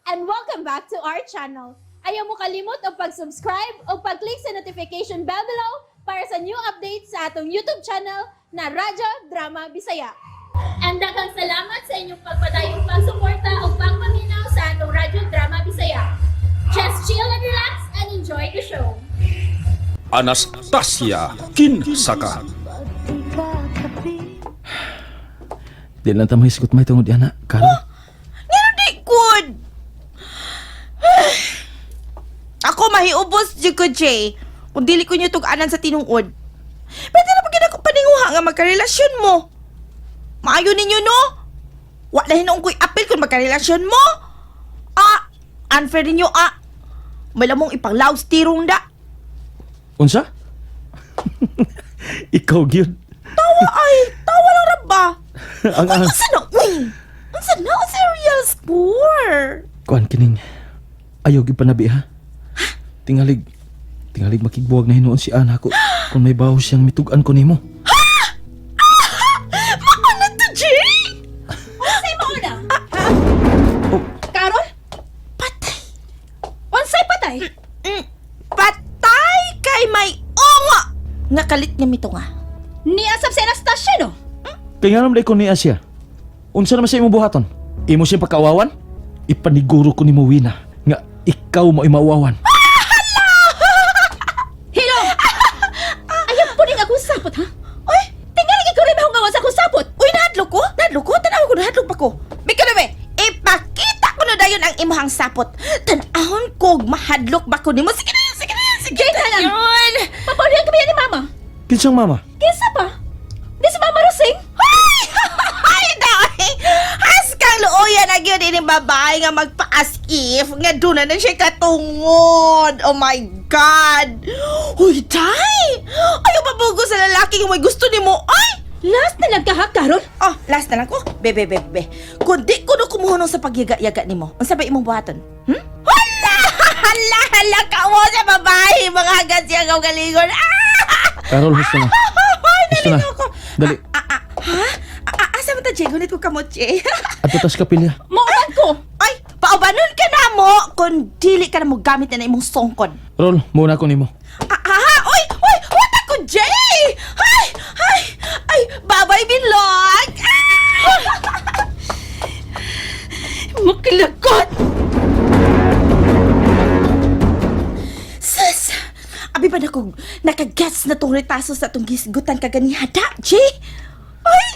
And welcome back to our channel. Ayaw mo kalimot og pag-subscribe o pag-click sa notification bell below para sa new updates sa atong YouTube channel na Radyo Drama Bisaya. And daghang salamat sa inyong pagpadayong pagsuporta o pagpaminaw sa atong Radyo Drama Bisaya. Just chill and relax and enjoy the show. Anastasia Kinsaka. Di lang ta mahisgot may tungod ana, Carol. Ngano di good? Ako mahiubos jud ko, Jay. Kung dili ko niyo tug-anan sa tinuod. Pwede na pag ako paninguha nga magkarelasyon mo. Maayo ninyo, no? Wa na hinuong ko'y apil kung magkarelasyon mo. Ah, unfair ninyo, ah. May lamong ipanglaos tirong da. Unsa? Ikaw gyud. Tawa ay, tawa lang ra ba? Ang Uy, ang unsa na, uy? Unsa na, unsa real score? Kuan kining ayaw gyud panabi ha. Tingalig tingalig makigbuwag na hinuon si Ana ko kung may bawo siyang mitug-an ko nimo. Maano to, Jay? Unsay mo na? Oh. Carol? Patay. Unsay patay? Patay kay may unga! Nga kalit nga mito nga. Niasap si Anastasia, no? Kay nga naman ko niya siya. Unsa naman sa imong buhaton? Imo siyang pagkaawawan? Ipaniguro ko nimo Wina nga ikaw mo imauwawan. Hilo! Ayaw po rin akong sapot, ha? Uy! Tingaling ikaw rin mahungawan sa akong sapot! Uy, nahadlok ko? Nahadlok ko? Tanaw ko, nahadlok pa ko. Bika na be, ipakita ko na dayon ang imuhang sapot. Tanahon ko, mahadlok ba ko nimo? Sige na yun, sige na yun, sige Jay, na talang. yun. Papaulihan kami yan ni Mama! Kinsang mama? Kinsa pa? Di si Mama Rosing? Ay! Ay, day! Haskang luoyan na gyud ining babae nga magpa-as if nga doon na siya katungod. Oh my God! Uy, day! Ayaw pabugo sa lalaki nga may gusto nimo. Ay! Last na lang ka, ha, Carol? Oh, last na lang ko. Be, be, be, be. Kung di ko na kumuhunong sa pagyaga-yaga nimo, unsa ba imong buhaton? Hmm? Hala! Hala! Hala! Kawo sa babae! Mga hagad siya galingon. Ah! Carol, husto na. Ay, Husto na. nalingaw ko. Dali. Ah, ah, ha? Ah, ah, asa man ta, Jay? Gunit ko kamot, Jay. Adto tas kapilya. Mauban ko! Ay, paubanon ka na mo kung dili ka na mo gamit na imong songkon. Rol, muna ko nimo. Ah, ah, uy, uy, what ako, Jay? Ay, ay, ay, babay bilog! Ah! Makilagot! Sus! Abi ba na kung nakagets na tong retaso sa itong gisgutan kaganiha da, Jay? Ay!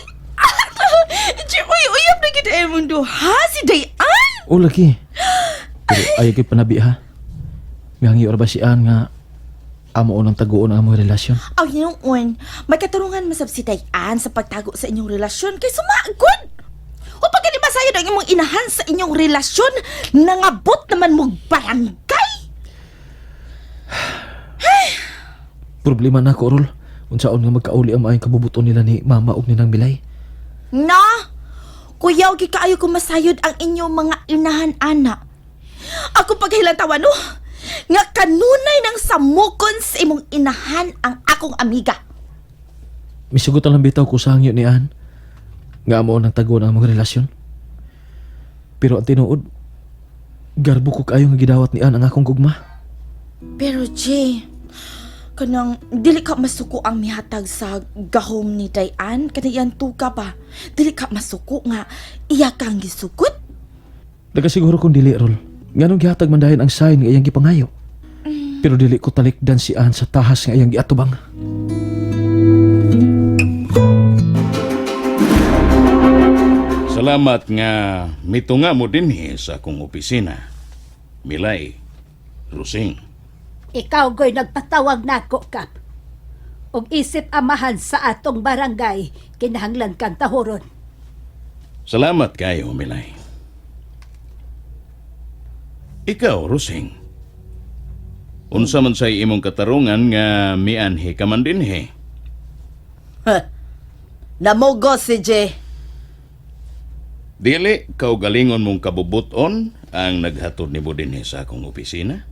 Jay, uy, uyab na kita ay mundo, ha? Si Dayan? O lagi. Pero ayaw kay panabi ha. Mihangyo ra ba si Ann nga amo unang taguon ang among relasyon? Ay, noon, may katarungan masab si Dayan sa pagtago sa inyong relasyon kay sumagod! O pag masayo ang imong inahan sa inyong relasyon, nangabot naman mong barangay! Problema na ko, Rol. Unsaon nga magkauli ang maayong kabubuton nila ni Mama ug ni Nang Milay. Na! Kuyaw, gi kaayo ko masayod ang inyong mga inahan, ana. Ako paghilantawan, no? Nga kanunay ng samukon sa imong inahan ang akong amiga. Misugot lang bitaw ko sa hangyo ni Ann nga amo unang taguon ang among relasyon. Pero ang tinuod, garbo ko kaayo nga gidawat ni Ann ang akong gugma. Pero, Jay, kanang dili ka masuko ang mihatag sa gahom ni Dayan, kanang tuka ba? Dili ka masuko nga iya kang gisukot? Daga siguro kung dili, Rol. Nganong gihatag man dahin ang sign nga iyang gipangayo. Pero dili ko talikdan si Ann sa tahas nga iyang giatubang. Salamat nga mitunga mo dinhi sa akong opisina. Milay, Rusing. Ikaw goy nagpatawag nako, Kap. Og isip amahan sa atong barangay, kinahanglan kang tahuron. Salamat kayo, Milay. Ikaw, Rusing. Unsa man say imong katarungan nga mianhi ka man dinhi. Namogo si Jay. Dili kaugalingon mong kabubuton ang naghatod nimo dinhi sa akong opisina.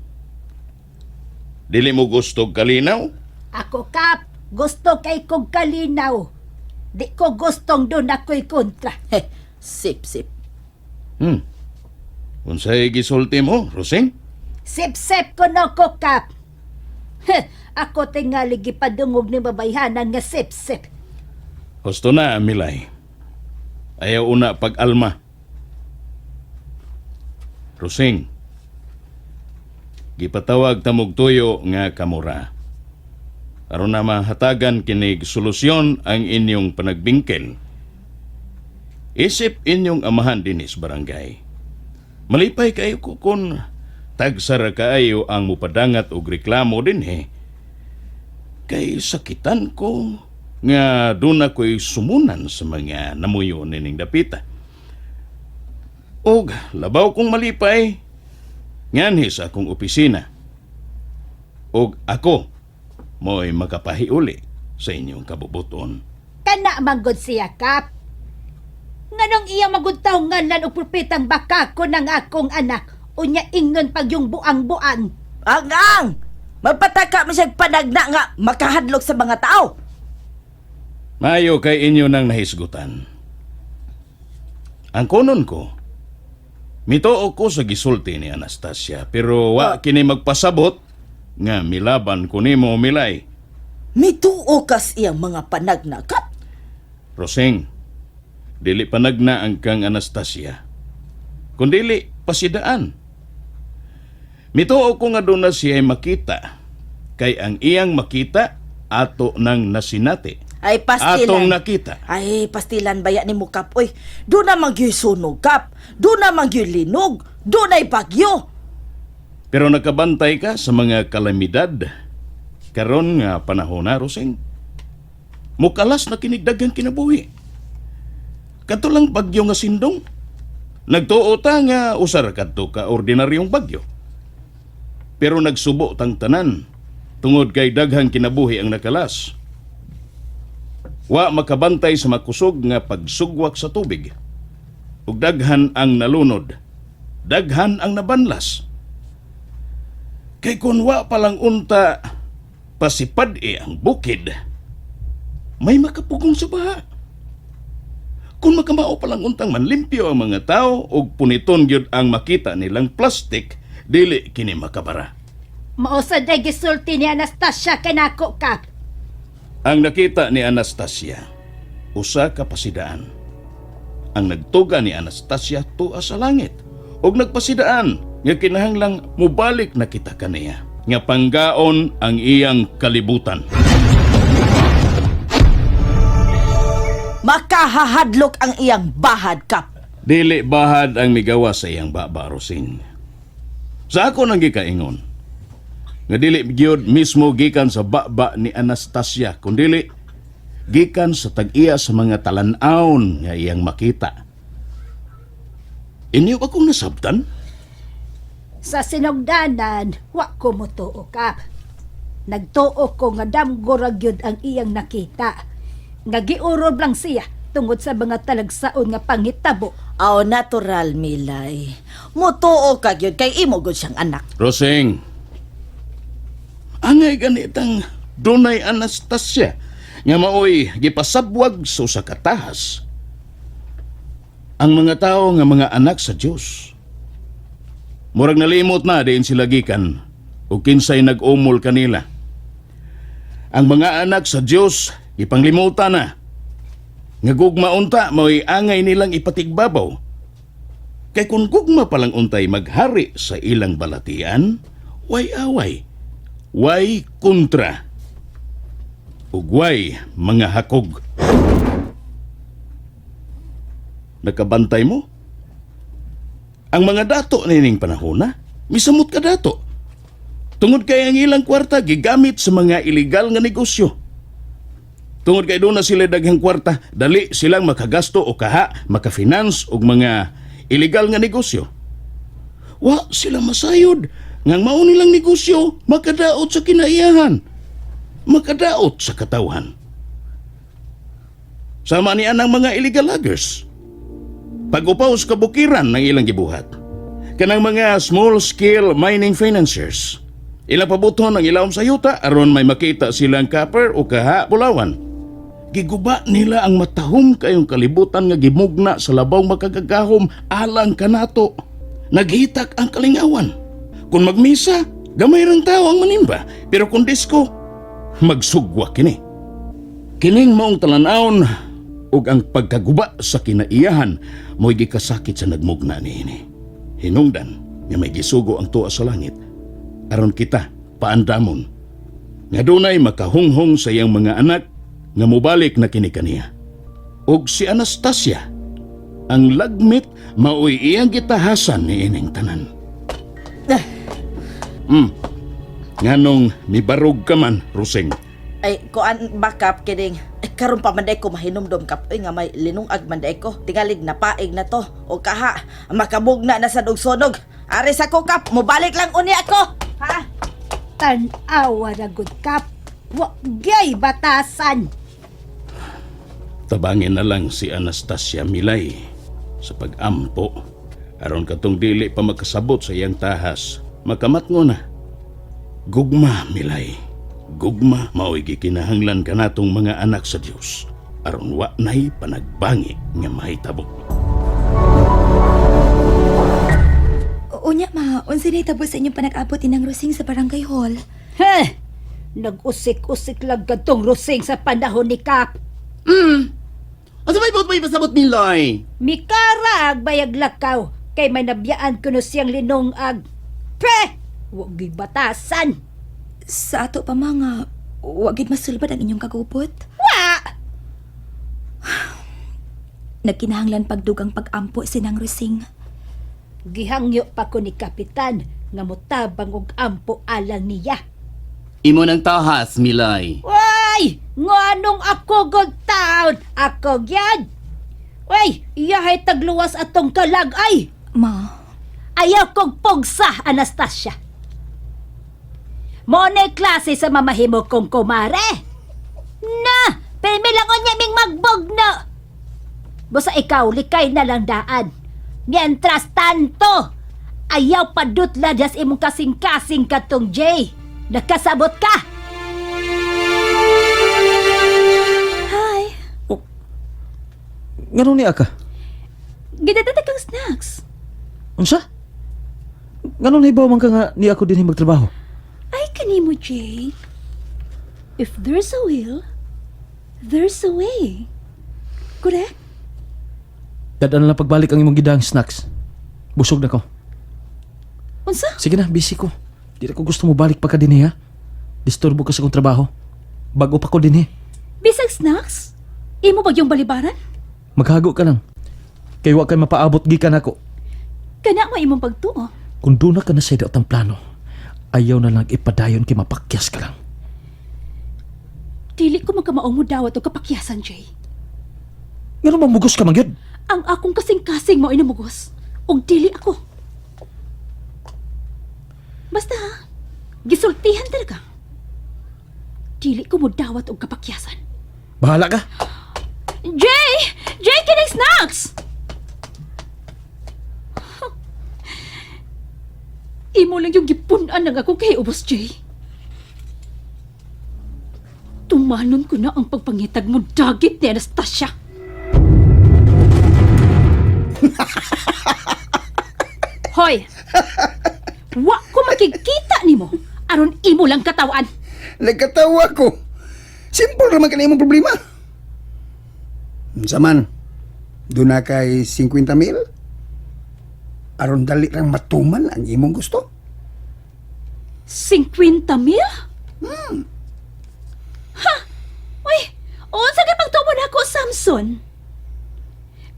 Dili mo gusto kalinaw? Ako, Kap, gusto kay kong kalinaw. Di ko gustong doon ako'y kontra. Heh, sip, sip. Unsay gisulti mo, Rosing? Sip-sip ko no ko, Kap. Heh, ako tingali gipadungog ni babayhanan nga sip-sip. Husto na, Milay. Ayaw una pag-alma. Rosing, gipatawag tamog tuyo nga kamura. Aron na mahatagan kinig solusyon ang inyong panagbingkel. Isip inyong amahan dinis barangay. Malipay kayo ko kung tagsara kaayo ang mupadangat og reklamo dinhi. Kay sakitan ko nga doon ako'y sumunan sa mga namuyo nining dapita. Og labaw kong malipay, nganhi sa akong opisina. Og ako mo'y makapahiuli sa inyong kabubuton. Kana manggod siya, Kap. Nganong iya magudtaw ngalan og propetang baka ko ng akong anak. Unya ingnon pag yung buang-buang. Ang ang! Magpataka man siyang panagna nga makahadlok sa mga tao. Maayo kay inyo nang nahisgutan. Ang konon ko, mituo ko sa gisulti ni Anastasia, pero wa kini magpasabot nga milaban ko nimo milay. Mituo kas iyang mga panagna, Kap. Roseng, dili panagna ang kang Anastasia. Kundili, pasidaan. Mituo ko nga doon na siya makita, kay ang iyang makita, ato nang nasinati. Ay, pastilan. Atong nakita. Ay, pastilan baya ni mo, Kap. Uy, doon na magyuy sunog, Kap. Doon na magyuy linog. Doon ay bagyo. Pero nakabantay ka sa mga kalamidad. Karon nga panahon na, Roseng. Mukalas na kinigdagang kinabuhi. Kato lang bagyo nga sindong. Nagtuo ta nga usar kadto ka ordinaryong bagyo. Pero nagsubo tang tanan tungod kay daghang kinabuhi ang nakalas. Wa makabantay sa makusog nga pagsugwak sa tubig. Ug daghan ang nalunod. Daghan ang nabanlas. Kay kun wa palang unta pasipad e ang bukid, may makapugong sa baha. Kung makamao palang untang manlimpyo ang mga tao og puniton gyud ang makita nilang plastic, dili kini makabara. Mausa day gisulti ni Anastasia kanako, Kap. Ang nakita ni Anastasia, usa ka pasidaan. Ang nagtuga ni Anastasia tuwa sa langit ug nagpasidaan nga kinahanglang mubalik na kita kaniya nga panggaon ang iyang kalibutan. Makahahadlok ang iyang bahad, Kap. Dili bahad ang migawa sa iyang baba, Rosing. Sa ako nang gikaingon, nga dili gyud mismo gikan sa baba ni Anastasia, kundili gikan sa tag-iya sa mga talan-awon nga iyang makita. Inyo ba kong nasabtan? Sa sinugdanan, wa ko motuo, Kap. Nagtuo ko nga damgo ra gyud ang iyang nakita. Nga giurob lang siya tungod sa mga talagsaon nga pangitabo. Aw, natural, Milay. Mutuo ka gyud kay imo gud siyang anak. Rosing, angay ganitang dunay Anastasia nga maoy gipasabwag sa usa ka tahas. Ang mga tao nga mga anak sa Dios. Murag nalimot na diin sila gikan ug kinsay nag-umol kanila. Ang mga anak sa Dios gipanglimutan na. Nga gugma unta maoy angay nilang ipatigbabaw. Kay kung gugma palang untay maghari sa ilang balatian, way away, way kontra, ug way mga hakog. Nakabantay mo? Ang mga dato nining panahona, misamot ka dato. Tungod kay ang ilang kwarta gigamit sa mga ilegal nga negosyo. Tungod kay doon na sila daghang kwarta, dali silang makagasto o kaha, makafinance og mga ilegal nga negosyo. Wa sila masayod ngang mao nilang negosyo makadaot sa kinaiyahan, makadaot sa katawhan. Sama ni anang mga illegal loggers. Pag-upaw sa kabukiran ng ilang gibuhat. Kanang mga small scale mining financiers. Ilang pabuton ang ilawom sa yuta aron may makita silang copper o kaha bulawan. Giguba nila ang matahom kayong kalibutan nga gimugna sa labaw makagagahom alang kanato. Naghitak ang kalingawan. Kung magmisa, gamay rang tao ang manimba. Pero kung disco, magsugwa kini. Kining maong talan-awon ug ang pagkaguba sa kinaiyahan mo'y gikasakit sa nagmugna niini. Hinungdan nga may gisugo ang tuwa sa langit aron kita paandamon nga dunay makahunghong sa iyang mga anak nga mobalik na kini kaniya. Ug si Anastasia ang lagmit maoy iyang gitahasan ni ining tanan. Nganong mibarog ka man, Roseng. Ay, kuan backup kining. Ay, karon pa man day ko mahinumdom kap. Uy, nga may linungag man day ko. Tingalig napaig na to. O kaha, makabugna na sa dugsonog. Ari sa ko kap, mobalik lang uni ako. Ha? Tan-awa ra gud, Kap. Wa gyay batasan. Tabangin na lang si Anastasia Milay sa pag-ampo. Aron katong dili pa makasabot sa iyang tahas, makamat ngo na. Gugma, Milay. Gugma mao'y gikinahanglan kanatong mga anak sa Dios. Aron wa nay panagbangi nga mahitabo. Unya ma, unsa na itabo sa inyong panag-abot inang Rosing sa barangay hall? Heh! Nag-usik-usik lang kadtong Rosing sa panahon ni Kap. Ano may may pasabot, Milay? Mikarag bayag lakaw kay may nabiyaan kuno siyang linungag. Pre! Wa gyud batasan. Sa ato pa mga, wa gid masulbad ang inyong kagupot. Wa! Nagkinahanglan pagdugang pag-ampo sinang Rosing. Gihangyo pa ko ni Kapitan nga motabang og ampo alang niya. Imo ng tahas, Milay. Way! Nganong ako good taon? Ako gyud! Way! Iyahay tagluwas atong kalag ay! Ma, Ayaw kong pugsa, Anastasia. Mo na klase sa mamahimo kong kumare. Na! Pirmi lang unya ming magbugno. Busa ikaw, likay na lang daan. Mientras tanto, ayaw padutla das imong kasing-kasing katong Jay. Nakasabot ka! Hi! Ngano ni aka? Gidatata kang snacks. Unsa? Ngano nahibaw man ka nga ni ako dinhi magtrabaho? Ay, kanimo, Jay. If there's a will, there's a way. Correct? Dadaan lang pagbalik ang imong gidang snacks. Busog na ko. Unsa? Sige na, busy ko. Di na ko gusto mo balik pa ka dinhi ha. Disturbo ka sa akong trabaho. Bago pa ko dinhi. Bisag snacks? Imo bag yung balibaran? Maghago ka lang. Kay wa kay mapaabot gikan ako. Kana mo imong pagtuo. Kung doon na ka na sa ang plano, ayaw na lang ipadayon kay mapakyas ka lang. Dili ko magkamaong mo dawat o kapakyasan, Jay. Ngano mamugos ka man gyud? Ang akong kasing-kasing mo inamugos. Og dili ako. Basta ha, gisultihan talaga. Dili ko mo dawat og kapakyasan. Bahala ka. Jay! Jay, kining snacks! Imo lang yung gipunan ng ako kay Ubos, Jay. Tumanon ko na ang pagpangitag mo dagit ni Anastasia. Hoy! Wa ko makikita nimo aron imo lang katawan. Nagkatawa ko. Simple raman ka na imong problema. Unsa man, doon na kay 50 mil? Aron dali rang matuman ang imong gusto. 50 mil? Ha? Uy, unsa kay pagtuo na ako, Samson?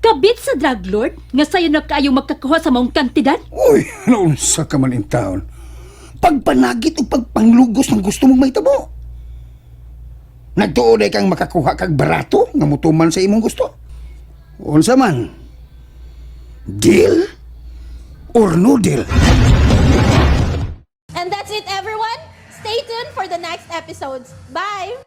Kabit sa drug lord nga sayo na kayo magkakuha sa maong kantidad? Uy, naunsa ka man in town. Pagpanagit o pagpanglugos ng gusto mong mahitabo. Nagtuo kang makakuha kag barato nga mutuman sa imong gusto. Unsa man? Deal or no deal? And that's it, everyone. Stay tuned for the next episodes. Bye!